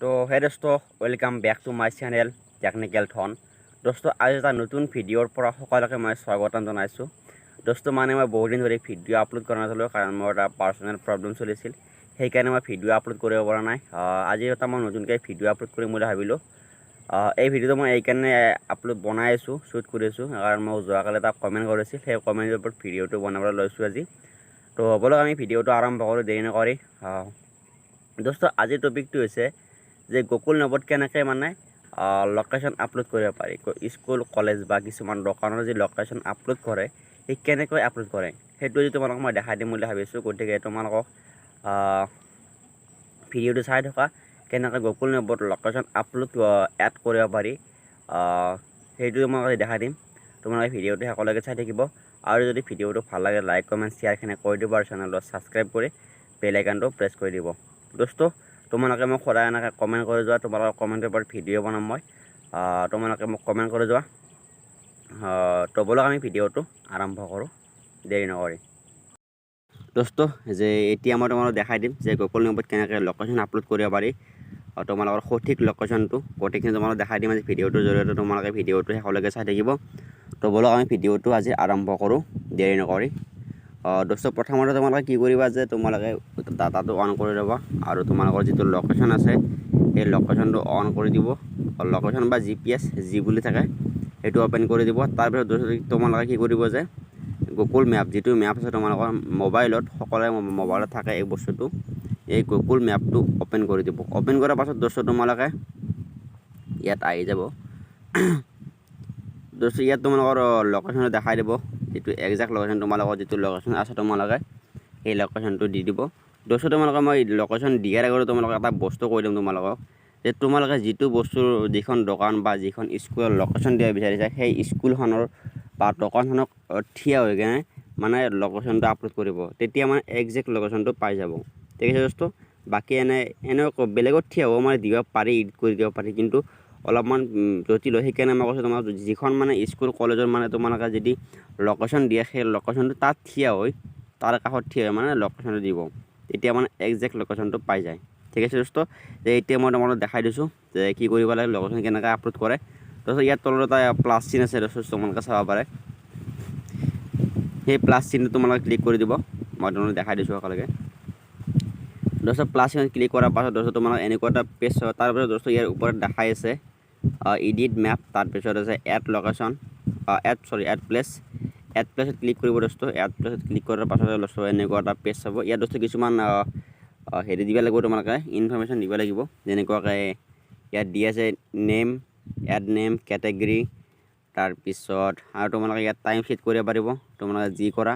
তো হে দোস্ত, welcome back to my channel technical থন। দোস্ত, আজি এটা নতুন ভিডিঅ'ৰ পৰা সকলোকে মই স্বাগতম জনাইছোঁ। দোস্ত, মানে মই বহুদিন ধৰি ভিডিঅ' আপলোড কৰা নাছিলোঁ, কাৰণ মোৰ এটা পাৰ্চনেল প্ৰব্লেম চলিছিল, সেইকাৰণে মই ভিডিঅ' আপলোড কৰিব পৰা নাই। আজি এটা মই নতুনকৈ ভিডিঅ' আপলোড কৰিম বুলি ভাবিলোঁ। এই ভিডিঅ'টো মই এইকাৰণে আপলোড বনাই আছোঁ, শ্বুট কৰি আছোঁ, কাৰণ মোক যোৱাকালি এটা কমেণ্ট কৰিছিল, সেই কমেণ্টৰ ওপৰত ভিডিঅ'টো বনাবলৈ লৈছোঁ আজি। তো ব'লক আমি ভিডিঅ'টো আৰম্ভ কৰোঁ দেৰি নকৰি। দোস্ত, আজিৰ টপিকটো হৈছে যে গুগল মেপত কেনেকৈ মানে লোকেশ্যন আপলোড কৰিব পাৰি। স্কুল, কলেজ বা কিছুমান দোকানৰ যি লোকেশ্যন আপলোড কৰে, সেই কেনেকৈ আপলোড কৰে সেইটো আজি তোমালোকক মই দেখাই দিম বুলি ভাবিছোঁ। গতিকে তোমালোকক ভিডিঅ'টো চাই থকা, কেনেকৈ গুগল মেপত লোকেশ্যন আপলোড এড কৰিব পাৰি, সেইটো তোমালোকক দেখাই দিম। তোমালোকে ভিডিঅ'টো সকলোকে চাই থাকিব, আৰু যদি ভিডিঅ'টো ভাল লাগে লাইক, কমেণ্ট, শ্বেয়াৰখিনি কৰি দিব, আৰু চেনেলটো ছাবস্ক্ৰাইব কৰি বেল আইকনটো প্ৰেছ কৰি দিব। দোস্ত, তোমালোকে মোক সদায় এনেকৈ কমেণ্ট কৰি যোৱা, তোমালোকৰ কমেণ্টৰ ওপৰত ভিডিঅ' বনাম মই। তোমালোকে মোক কমেণ্ট কৰি যোৱা। তো ব'লক আমি ভিডিঅ'টো আৰম্ভ কৰোঁ দেৰি নকৰি। দোস্ত, যে এতিয়া মই তোমালোকক দেখাই দিম যে গুগল মেপত কেনেকৈ লোকেশ্যন আপলোড কৰিব পাৰি, আৰু তোমালোকৰ সঠিক লোকেশ্যনটো গোটেইখিনি তোমালোকক দেখাই দিম আজি ভিডিঅ'টোৰ জৰিয়তে। তোমালোকে ভিডিঅ'টো শেষলৈকে চাই থাকিব। তো ব'লক আমি ভিডিঅ'টো আজি আৰম্ভ কৰোঁ দেৰি নকৰি। দোস্ত, প্ৰথমতে তোমালোকে কি কৰিবা যে তোমালোকে ডাটাটো অন কৰি ল'বা, আৰু তোমালোকৰ যিটো লোকেশ্যন আছে সেই লোকেশ্যনটো অন কৰি দিব। লোকেশ্যন বা জি পি এছ যি বুলি থাকে সেইটো অ'পেন কৰি দিব। তাৰপিছত দোস্ত, তোমালোকে কি কৰিব যে গুগল মেপ যিটো মেপ আছে তোমালোকৰ মোবাইলত, সকলোৰে মোবাইলত থাকে এই বস্তুটো, এই গুগল মেপটো অ'পেন কৰি দিব। অ'পেন কৰাৰ পাছত দোস্ত তোমালোকে ইয়াত আহি যাব। দোস্ত, ইয়াত তোমালোকৰ লোকেশ্যনটো দেখাই দিব, যিটো একজেক্ট লোকেশ্যন, তোমালোকৰ যিটো লোকেশ্যন আছে তোমালোকে সেই লোকেশ্যনটো দি দিব। দোস্ত, তোমালোকে মই লোকেশ্যন দিয়াৰ আগতে তোমালোকে এটা বস্তু কৈ দিম তোমালোকক, যে তোমালোকে যিটো বস্তুৰ যিখন দোকান বা যিখন স্কুলৰ লোকেশ্যন দিব বিচাৰিছা, সেই স্কুলখনৰ বা দোকানখনক থিয় হৈ কেনে মানে লোকেশ্যনটো আপলোড কৰিব, তেতিয়া মানে একজেক্ট লোকেশ্যনটো পাই যাব। ঠিক আছে দোস্ত? বাকী এনে বেলেগত থিয় হ'ব মানে দিব পাৰি, এডিট কৰি দিব পাৰি, কিন্তু অলপমান জটিল হয়। সেইকাৰণে মই কৈছোঁ তোমাক, যিখন মানে স্কুল কলেজৰ মানে তোমালোকে যদি লোকেশ্যন দিয়ে, সেই লোকেশ্যনটো তাত থিয় হৈ, তাৰ কাষত থিয় হৈ মানে লোকেশ্যনটো দিব, তেতিয়া মানে একজেক্ট লোকেশ্যনটো পাই যায়। ঠিক আছে দোস্ত? যে এতিয়া মই তোমালোকক দেখাই দিছোঁ যে কি কৰিব লাগে, লোকেশ্যন কেনেকৈ আপলোড কৰে। তাৰপিছত ইয়াত তলত এটা প্লাছ চিন আছে দোস্ত, তোমালোকে চাব পাৰে। সেই প্লাছ চিনটো তোমালোকে ক্লিক কৰি দিব। মই তোমালোকক দেখাই দিছোঁ একেলগে। দোস্ত, প্লাছ চিনত ক্লিক কৰাৰ পাছত দোস্ত তোমালোক এনেকুৱা এটা পেজ হ'ব। তাৰপিছত দোস্ত ইয়াৰ ওপৰত দেখাই আছে এডিট মেপ, তাৰপিছত আছে add location, add sorry add place. Add প্লেচত ক্লিক কৰিব দোস্ত। এড প্লেচত ক্লিক কৰাৰ পাছতে দোস্ত এনেকুৱা এটা পেজ চাব। ইয়াত দোস্ত কিছুমান হেৰি দিব লাগিব, তোমালোকে ইনফৰ্মেশ্যন দিব লাগিব। যেনেকুৱাকৈ ইয়াত দি আছে নেম, এড নেম, কেটেগৰী, তাৰপিছত আৰু তোমালোকে ইয়াত টাইম ছেট কৰিব পাৰিব, তোমালোকে যি কৰা।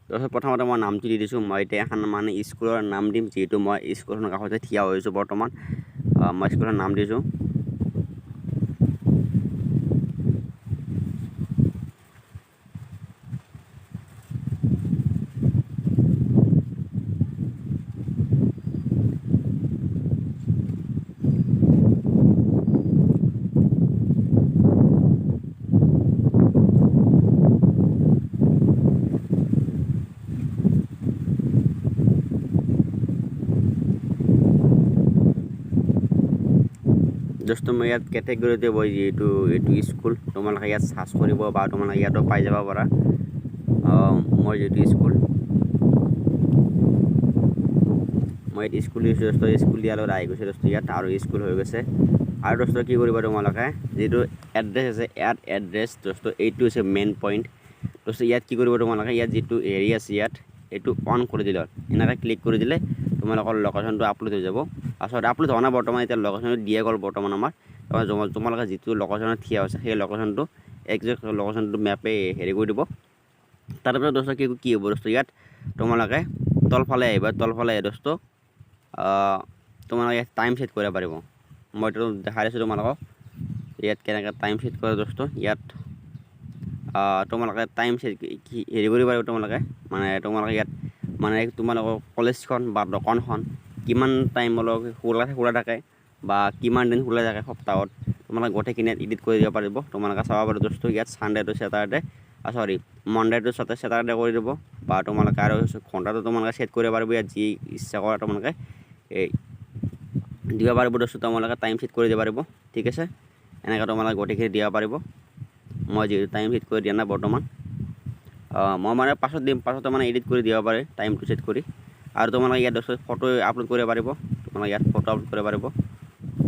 তাৰপিছত প্ৰথমতে মই নামটো দি দিছোঁ। মই এতিয়া এখন মানে স্কুলৰ নাম দিম, যিহেতু মই স্কুলখনৰ কাষতে থিয় হৈছোঁ বৰ্তমান। মই স্কুলৰ নাম দিছোঁ। দোস্ত, মই ইয়াত কেটেগৰীতে বৈ যিহেতু এইটো স্কুল, তোমালোকে ইয়াত চাৰ্চ কৰিব বা তোমালোকে ইয়াতো পাই যাব পাৰা। মই যিহেতু স্কুল, মই ইয়াত স্কুল দিছোঁ দোস্ত। স্কুল দিয়াৰ লগত আহি গৈছে দোস্ত ইয়াত, আৰু স্কুল হৈ গৈছে। আৰু দোস্ত কি কৰিবা তোমালোকে, যিটো এড্ৰেছ আছে এড এড্ৰেছ দোস্ত, এইটো হৈছে মেইন পইণ্ট দোস্ত। ইয়াত কি কৰিব তোমালোকে, ইয়াত যিটো এৰিয়া আছে ইয়াত এইটো অন কৰি দিলে, এনেকৈ ক্লিক কৰি দিলে তোমালোকৰ লোকেশ্যনটো আপলোড হৈ যাব। আচলতে আপলোড হোৱা নাই বৰ্তমান, এতিয়া লোকেশ্যনটো দিয়ে গ'ল বৰ্তমান আমাৰ। তোমালোকে যিটো লোকেশ্যনত থিয় হৈছে সেই লোকেশ্যনটো একজেক্ট লোকেশ্যনটো মেপে হেৰি কৰি দিব। তাৰপিছত দোস্ত কি হ'ব দোস্ত, ইয়াত তোমালোকে তলফালে আহিবা। তলফালে আহি দোস্ত তোমালোকে ইয়াত টাইম ছেট কৰিব পাৰিব। মইতো দেখাই দিছোঁ তোমালোকক ইয়াত কেনেকৈ টাইম ছেট কৰে দোস্ত। ইয়াত তোমালোকে টাইম ছেট কি হেৰি কৰিব পাৰিব তোমালোকে, মানে তোমালোকে ইয়াত মানে তোমালোকৰ কলেজখন বা দোকানখন কিমান টাইমলৈকে খোলা থাকে বা কিমান দিন খোলা থাকে সপ্তাহত, তোমালোকে গোটেইখিনি ইয়াত এডিট কৰি দিব পাৰিব। তোমালোকে চাব পাৰিব দোস্ত, ইয়াত Sunday to Saturday, sorry Monday to Saturday কৰি দিব, বা তোমালোকে আৰু ঘণ্টাটো তোমালোকে ছেট কৰিব পাৰিব। ইয়াত যি ইচ্ছা কৰা তোমালোকে এই দিব পাৰিব দোস্ত। তোমালোকে টাইম ছেট কৰি দিব পাৰিব, ঠিক আছে? এনেকৈ তোমালোকে গোটেইখিনি দিব পাৰিব। মই যিহেতু টাইম ছেট কৰি দিয়া নাই বৰ্তমান, মই মানে পাছত দিম, পাছত মানে এডিট কৰি দিব পাৰে টাইমটো ছেট কৰি। আৰু তোমালোকে ইয়াত দোস্ত ফটো আপলোড কৰিব পাৰিব। তোমালোকে ইয়াত ফটো আপলোড কৰিব পাৰিব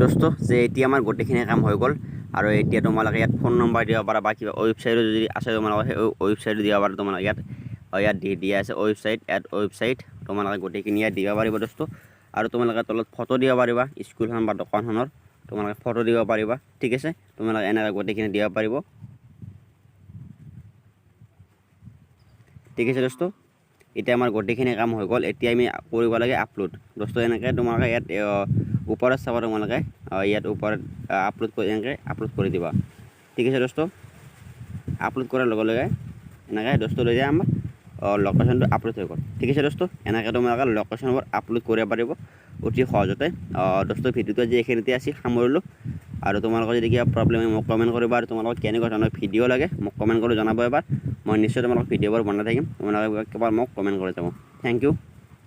দোস্ত। যে এতিয়া আমাৰ গোটেইখিনি কাম হৈ গ'ল আৰু এতিয়া তোমালোকে ইয়াত ফোন নম্বৰ দিব পাৰা বা কিবা ৱেবছাইটো যদি আছে তোমালোকৰ, সেই ৱেবছাইটো দিব পাৰা। তোমালোকে ইয়াত ইয়াত দি দিয়া আছে ৱেবছাইট, ইয়াত ৱেবছাইট তোমালোকে গোটেইখিনি ইয়াত দিব পাৰিব দোস্ত। আৰু তোমালোকে তলত ফটো দিব পাৰিবা, স্কুলখন বা দোকানখনৰ তোমালোকে ফটো দিব পাৰিবা, ঠিক আছে? তোমালোকে এনেকৈ গোটেইখিনি দিব পাৰিব, ঠিক আছে দোস্ত। এতিয়া আমাৰ গোটেইখিনি কাম হৈ গ'ল। এতিয়া আমি কৰিব লাগে আপলোড দোস্ত। এনেকৈ তোমালোকে ইয়াত ওপৰত চাবা, তোমালোকে ইয়াত ওপৰত আপলোড কৰি এনেকৈ আপলোড কৰি দিবা, ঠিক আছে দোস্ত। আপলোড কৰাৰ লগে লগে এনেকৈ দোস্ত লৈ যায়, আমাৰ লোকেশ্যনটো আপলোড হৈ গ'ল, ঠিক আছে দোস্ত। এনেকৈ তোমালোকে লোকেশ্যনবোৰ আপলোড কৰিব পাৰিব অতি সহজতে দোস্ত। ভিডিঅ'টো আজি এইখিনিতে আছিল, সামৰিলোঁ। আৰু তোমালোকৰ যদি কিবা প্ৰব্লেম হয় মোক কমেণ্ট কৰিবা। আৰু তোমালোকক কেনেকুৱা ধৰণৰ ভিডিঅ' লাগে মোক কমেণ্ট কৰি জনাব এবাৰ। মই নিশ্চয় তোমালোকক ভিডিঅ'বোৰ বনাই থাকিম। তোমালোকে কেৱল মোক কমেণ্ট কৰি যাব। Thank U,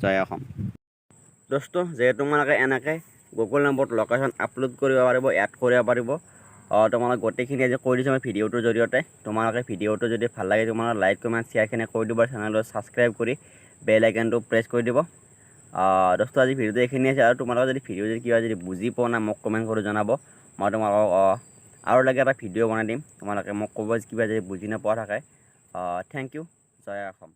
জয় অসম দোস্ত। যে তোমালোকে এনেকৈ গুগল মেপত লোকেশ্যন আপলোড কৰিব পাৰিব, এড কৰিব পাৰিব, তোমালোক গোটেইখিনি আজি কৈ দিছোঁ মই ভিডিঅ'টোৰ জৰিয়তে। তোমালোকে ভিডিঅ'টো যদি ভাল লাগে, তোমালোকে লাইক, কমেণ্ট, শ্বেয়াৰখিনি কৰি দিব, চেনেলটো ছাবস্ক্ৰাইব কৰি বেল আইকনটো প্ৰেছ কৰি দিব দোস্ত। আজি ভিডিঅ'টো এইখিনি আছে। আৰু তোমালোকে যদি ভিডিঅ' যদি কিবা যদি বুজি পোৱা নাই, মোক কমেণ্ট কৰি জনাব। মই তোমালোকক আৰু লাগে এটা ভিডিঅ' বনাই দিম। তোমালোকে মোক ক'ব কিবা যদি বুজি নোপোৱা থাকে। Thank U, জয় অসম।